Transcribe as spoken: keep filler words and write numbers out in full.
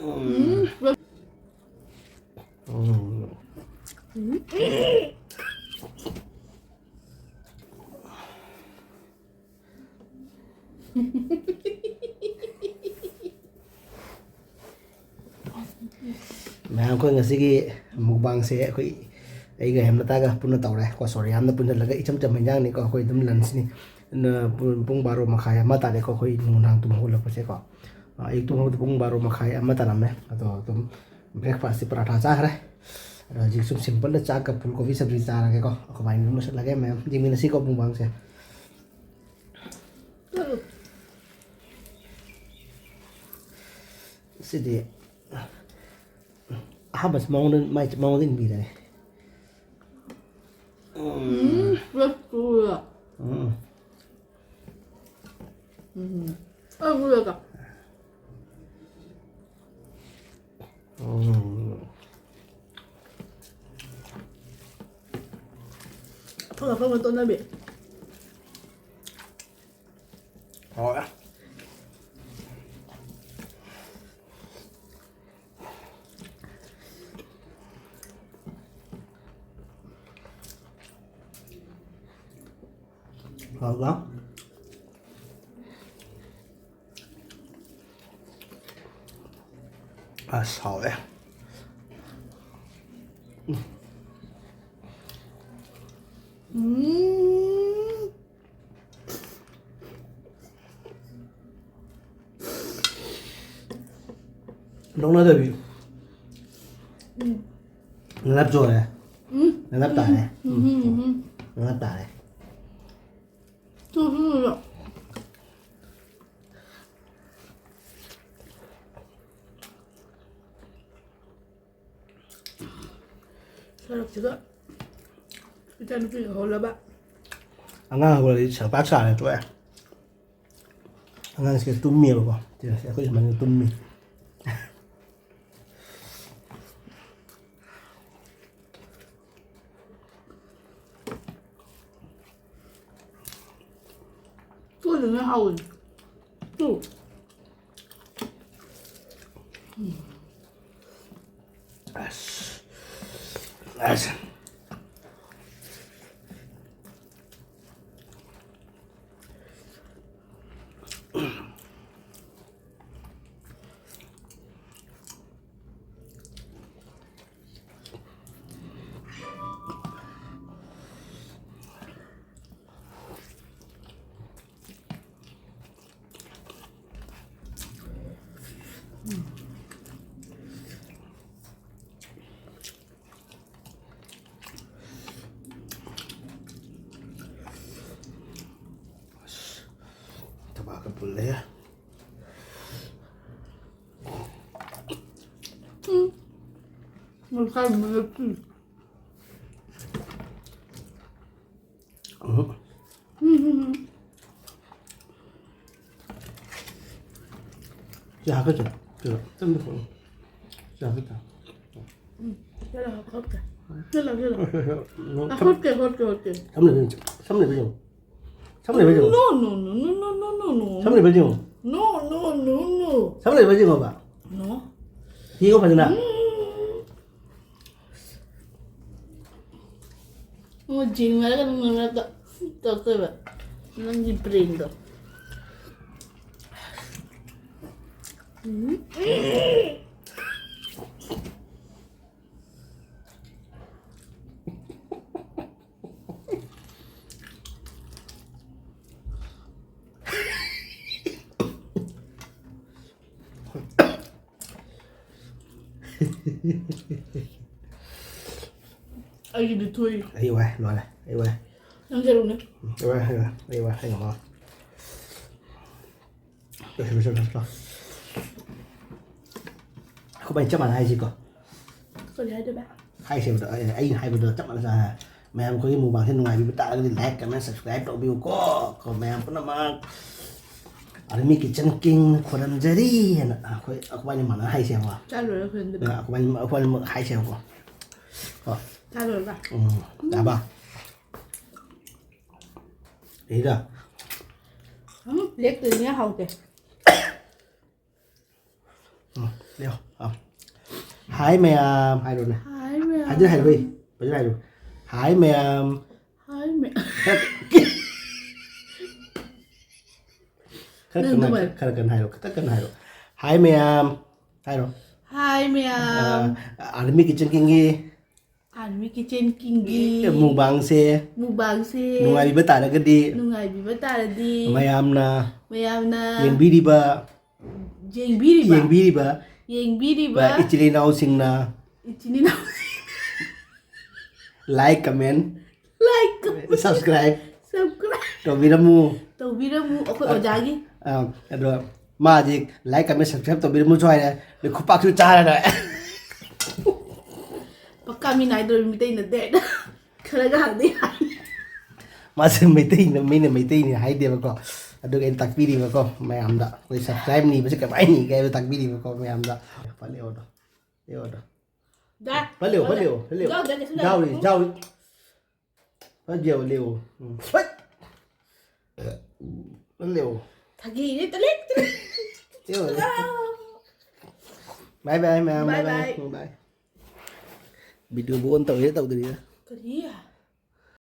ꯎꯝ꯫ ꯃꯌꯥꯝ, ꯑꯩꯈꯣꯏ ꯉꯁꯤꯒꯤ ꯃꯨꯛꯕꯥꯡꯁꯦ ꯑꯩꯈꯣꯏ ꯑꯩꯒ ꯍꯦꯝꯂꯇꯥꯒ ꯄꯨꯟꯅ ꯇꯧꯔꯦ ꯀꯣ꯫ ꯁꯣꯔꯤ ꯌꯥꯝꯅ ꯄꯨꯟꯁꯤꯜꯂꯒ ꯏꯆꯝ ꯆꯝꯕ ꯏꯟꯖꯥꯡꯅꯤꯀꯣ꯫ ꯑꯩꯈꯣꯏ ꯑꯗꯨꯝ ꯂꯟꯁꯅꯤ꯫ ꯅ-, ꯄꯨꯡ, ꯄꯨꯡ ꯕꯥꯔꯣ ꯃꯈꯥꯏ ꯑꯃ ꯇꯥꯔꯦꯀꯣ ꯑꯩꯈꯣꯏ ꯅꯨꯡꯗꯥꯡ ꯇꯨꯝ ꯍꯧꯒꯠꯂꯛꯄꯁꯦꯀꯣ꯫ ꯑ, ꯑꯌꯨꯛ ꯇꯨꯝ ꯍꯧꯒꯠꯄꯗ ꯄꯨꯡ ꯕꯥꯔꯣ ꯃꯈꯥꯏ ꯑꯃ ꯇꯥꯔꯝꯃꯦ꯫ ꯑꯗꯣ ꯑꯗꯨꯝ ꯕ꯭ꯔꯦꯛꯐꯥꯁꯁꯤ ꯄꯔꯥꯊꯥ ꯆꯥꯈ꯭ꯔꯦ꯫ ꯑꯗꯣ ꯍꯧꯖꯤꯛ ꯁꯨꯝ ꯁꯤꯝꯄꯜꯗ ꯆꯥꯛꯀ ꯐꯨꯜ ꯀꯣꯕꯤ ꯁꯕꯖꯤ ꯆꯥꯔꯒꯦꯀꯣ꯫ ꯑꯩꯈꯣꯏ ꯃꯥꯏꯅ ꯑꯗꯨꯝ ꯂꯣꯏꯁꯤꯜꯂꯒꯦ ꯃꯌꯥꯝ꯫ ꯌꯦꯡꯃꯤꯟꯅꯁꯤꯀꯣ ꯃꯨꯛꯕꯥꯡꯁꯦ꯫ ꯁꯤꯗꯤ ꯑꯍꯥꯟꯕꯁꯤ ꯃꯉꯣꯟꯗ, ꯃꯥꯏ, ꯃꯉꯣꯟꯗ ꯏꯟꯕꯤꯔꯒꯦ꯫ ꯎꯝ, ꯎꯝ꯫ ꯎꯝ꯫ ꯎꯝ꯫ ꯑ, ꯄꯨꯔꯒ꯫ ꯎꯝ꯫ ꯑꯐꯪ ꯑꯐꯪꯕ ꯇꯣꯠꯅꯕꯤ꯫ ꯍꯥꯎꯔꯦ꯫ ꯍꯥꯎꯕ꯫ ꯑꯁ, ꯍꯥꯎꯋꯦ꯫ ꯎꯝ꯫ ꯅꯣꯛꯅꯗꯕꯤ꯫ ꯎꯝ꯫ ꯅꯅꯞ ꯆꯣꯔꯦ꯫ ꯎꯝ꯫ ꯅꯅꯞ ꯇꯥꯔꯦ꯫ ꯎꯝ, ꯎꯝ, ꯎꯝ, ꯎꯝ꯫ ꯅꯅꯞ ꯇꯥꯔꯦ꯫ ꯇꯨ, ꯇꯨ, ꯇꯨ, ꯇꯨ꯫ ꯁꯔꯞꯁꯤꯒ ꯏꯆꯥꯅꯨꯄꯤꯒ ꯍꯧꯍꯜꯂꯕ꯫ ꯑꯉꯥꯡ ꯍꯧꯒꯠꯂꯗꯤ ꯁꯔꯄꯥꯛ ꯁꯥꯔꯦ ꯇꯣꯛꯑꯦ꯫ ꯑꯉꯥꯡꯁꯤꯒ ꯇꯨꯝꯃꯤꯕꯀꯣ꯫ ꯁꯤꯗ ꯑꯩꯈꯣꯏ ꯁꯨꯃꯥꯏꯅ ꯇꯨꯝꯃꯤ꯫ ꯇꯣꯏꯅ ꯍꯥꯎꯋꯤ꯫ ꯇꯨ꯫ ꯑꯁ꯫ ꯑꯁ꯫ ꯊꯕꯥꯛꯀ ꯄꯨꯜꯂꯦ꯫ ꯎꯝ꯫ ꯉꯁꯥꯏ ꯃꯦꯠꯁꯤ꯫ ꯎꯝ꯫ ꯎꯝ, ꯎꯝ, ꯎꯝ꯫ ꯁꯤ ꯍꯥꯞꯀꯠꯁꯦ꯫ ꯁꯤꯗ ꯈꯤꯇꯪꯗꯤ ꯐꯣꯠꯂꯣ꯫ ꯁꯤ ꯍꯥꯞꯀꯠꯁꯦ꯫ ꯎꯝ꯫ ꯁꯤꯗ ꯍꯥꯞꯀꯠꯀꯦ꯫ ꯁꯤꯗ, ꯁꯤꯗ꯫ ꯁꯤ, ꯁꯤ, ꯁꯤ꯫ ꯎꯝ꯫ ꯍꯣꯠꯀꯦ, ꯍꯣꯠꯀꯦ, ꯍꯣꯠꯀꯦ꯫ ꯁꯝꯅ ꯏꯕꯤꯌꯨ꯫ ꯁꯝꯅ ꯏꯕꯤꯌꯨ꯫ ꯁꯝꯅ ꯏꯕꯤꯌꯨ꯫ No, no, no, no, no, no, no, no, no. ꯁꯝꯅ ꯏꯕꯤꯌꯨ꯫ No, no, no, no. ꯁꯝꯅ ꯏꯕꯤꯌꯨ ꯌꯦꯡꯉꯣꯕ꯫ No. ꯌꯦꯡꯉꯣ ꯐꯖꯅ꯫ ꯎꯝ꯫ ꯑꯣ, ꯖꯤꯡꯅꯔꯒ ꯅꯪ ꯃꯔꯛꯇ ꯇꯧꯔꯛꯇꯣꯏꯕ꯫ ꯅꯪꯒꯤ brainꯗꯣ꯫ ꯎꯝ꯫ ꯑꯩꯒꯤꯗꯤ ꯊꯣꯛꯏ꯫ ꯑꯩ ꯋꯥꯏ, ꯂꯣꯏꯔꯦ꯫ ꯑꯩ ꯋꯥꯏ꯫ ꯅꯪ ꯆꯠꯂꯨꯅꯦ꯫ ꯑꯩ ꯋꯥꯏ, ꯑꯩ ꯋꯥꯏ, ꯑꯩ ꯋꯥꯏ, ꯑꯩ ꯉꯝꯃꯔꯣꯏ꯫ ꯂꯣꯏꯁꯤꯜꯂꯣ, ꯂꯣꯏꯁꯤꯜꯂꯣ, ꯂꯣꯏꯁꯤꯜꯂꯣ꯫ ꯑꯩꯈꯣꯏ ꯆꯞ ꯃꯥꯟꯅ ꯍꯥꯏꯁꯤꯀꯣ꯫ ꯀꯔꯤ ꯍꯥꯏꯗꯣꯏꯕ? ꯍꯥꯏꯁꯦꯕꯗꯣ, ꯑꯩ, ꯑꯩꯅ ꯍꯥꯏꯕꯗꯣ ꯆꯞ ꯃꯥꯟꯅ ꯁꯥ-, ꯃꯌꯥꯝ ꯑꯩꯈꯣꯏꯒꯤ ꯃꯨꯛꯕꯥꯡꯁꯦ ꯅꯨꯡꯉꯥꯏꯕꯤꯕ ꯇꯥꯔꯒꯗꯤ like, comment, subscribe ꯇꯧꯕꯤꯌꯨꯀꯣ꯫ ꯀꯣ, ꯃꯌꯥꯝ ꯄꯨꯝꯅꯃꯛ Army Kitchen King ꯈꯣꯏꯔꯝꯖꯔꯤ ꯍꯥꯏꯅ ꯑꯩꯈꯣꯏ, ꯑꯩꯈꯣꯏꯕꯥꯅꯤ ꯃꯥꯟꯅ ꯍꯥꯏꯁꯦꯕꯀꯣ꯫ ꯆꯥ ꯂꯣꯏꯔ ꯈꯣꯏꯔꯝꯗꯣꯏꯕ꯫ ꯑꯩꯈꯣꯏꯕꯥꯅꯤ, ꯑꯩꯈꯣꯏꯕꯥꯅꯤꯃꯛ ꯍꯥꯏꯁꯦꯕꯀꯣ꯫ ꯀꯣ꯫ ꯆꯥ ꯂꯣꯏꯔꯕ? ꯎꯝ, ꯆꯥꯕ꯫ ꯁꯤꯗ꯫ ꯎꯝ, ꯂꯦꯛꯇꯣꯏꯅꯦ, ꯍꯥꯎꯇꯦ꯫ ꯎꯝ꯫ ꯂꯦꯌꯣ꯫ ꯑꯥ꯫ ꯍꯥꯏ ꯃꯌꯥꯝ ꯍꯥꯏꯔꯣꯅꯦ꯫ ꯍꯥꯏ ꯃꯌꯥꯝ꯫ ꯐꯖꯅ ꯍꯥꯏꯔꯣ, ꯍꯦ꯫ ꯐꯖꯅ ꯍꯥꯏꯔꯣ꯫ ꯍꯥꯏ ꯃꯌꯥꯝ꯫ ꯍꯥꯏ ꯃꯌꯥꯝ꯫ ꯈꯔ ꯈꯔ ꯅꯪ ꯀꯟꯅ ꯑꯗꯨꯃꯥꯏ- ꯈꯔ ꯀꯟꯅ ꯍꯥꯏꯔꯣ, ꯈꯤꯇꯪ ꯀꯟꯅ ꯍꯥꯏꯔꯣ꯫ ꯍꯥꯏ ꯃꯌꯥꯝ ꯍꯥꯏꯔꯣ꯫ ꯍꯥꯏ ꯃꯌꯥꯝ꯫ ꯑꯥꯔꯃꯤ ꯀꯤꯆꯟ ꯀꯤꯡꯒꯤ ꯑꯥꯔꯃꯤ ꯀꯤꯆꯟ ꯀꯤꯡꯒꯤ ꯃꯨꯛꯕꯥꯡꯁꯦ ꯃꯨꯛꯕꯥꯡꯁꯦ ꯅꯨꯡꯉꯥꯏꯕꯤꯕ ꯇꯥꯔꯒꯗꯤ ꯅꯨꯡꯉꯥꯏꯕꯤꯕ ꯇꯥꯔꯗꯤ ꯃꯌꯥꯝꯅ ꯃꯌꯥꯝꯅ ꯌꯦꯡꯕꯤꯔꯤꯕ ꯌꯦꯡꯕꯤꯔꯤꯕ ꯌꯦꯡꯕꯤꯔꯤꯕ ꯌꯦꯡꯕꯤꯔꯤꯕ ꯏꯆꯤꯜ ꯏꯅꯥꯎꯁꯤꯡꯅ ꯏꯆꯤꯟ ꯏꯅꯥꯎ like, comment, like, subscribe subscribe ꯇꯧꯕꯤꯔꯝꯃꯨ꯫ ꯇꯧꯕꯤꯔꯝꯃꯨ ꯑꯩꯈꯣꯏ ꯑꯣꯖꯥꯒꯤ꯫ ꯑꯥ, ꯑꯗꯣ ꯃꯥꯗꯤ like, comment, subscribe ꯇꯧꯕꯤꯔꯝꯃꯨꯁꯨ ꯍꯥꯏꯔꯦ, ꯑꯗꯩ ꯈꯨꯄꯥꯛꯁꯨ ꯆꯥꯔꯦ꯫ ꯄꯛꯀꯥ ꯃꯤ ꯅꯥꯏꯗꯧꯔꯤ ꯃꯤꯇꯩ ꯅꯠꯇꯦ꯫ ꯈꯔꯒ ꯍꯥꯏꯗꯤ ꯍꯥꯏ꯫ ꯃꯥꯁꯦ ꯃꯩꯇꯩꯅ ꯃꯤꯅ ꯃꯩꯇꯩꯅꯤ ꯍꯥꯏꯗꯦꯕꯀꯣ꯫ ꯑꯗꯨꯒ ꯑꯩꯅ ꯇꯥꯛꯄꯤꯔꯤꯕꯀꯣ ꯃꯌꯥꯝꯗ, ꯑꯩꯈꯣꯏ subscribe ꯅꯤꯕꯁꯦ ꯀꯃꯥꯏꯅ ꯅꯤꯒꯦ ꯍꯥꯏꯕ ꯇꯥꯛꯄꯤꯔꯤꯕꯀꯣ ꯃꯌꯥꯝꯗ꯫ ꯐꯠ ꯂꯦꯑꯣꯗꯣ, ꯂꯦꯑꯣꯗꯣ꯫ ꯗꯥ꯫ ꯐꯠ ꯂꯦꯑꯣ, ꯐꯠ ꯂꯦꯑꯣ, ꯐꯠ ꯂꯦꯑꯣ꯫ ꯖꯥꯎ, ꯖꯥꯎ, ꯖꯥꯎ꯫ ꯖꯥꯎꯔꯤ, ꯖꯥꯎꯔꯤ꯫ ꯐꯠ ꯂꯦꯑꯣ, ꯂꯦꯑꯣ꯫ ꯎꯝ꯫ ꯐꯠ꯫ ꯐꯠ ꯂꯦꯑꯣ꯫ ꯊꯥꯒꯤꯅꯦ, ꯇꯂꯦ, ꯇꯂꯦ꯫ ꯂꯦꯑꯣ, ꯂꯦꯑꯣ꯫ Bye bye ꯃꯌꯥꯝ, Bye bye bye꯫ bye꯫ ꯎꯝ, bye꯫ Video ꯕꯨ on ꯇꯧꯔꯤꯔ ꯇꯧꯗ꯭ꯔꯤꯔ? ꯀꯔꯤ?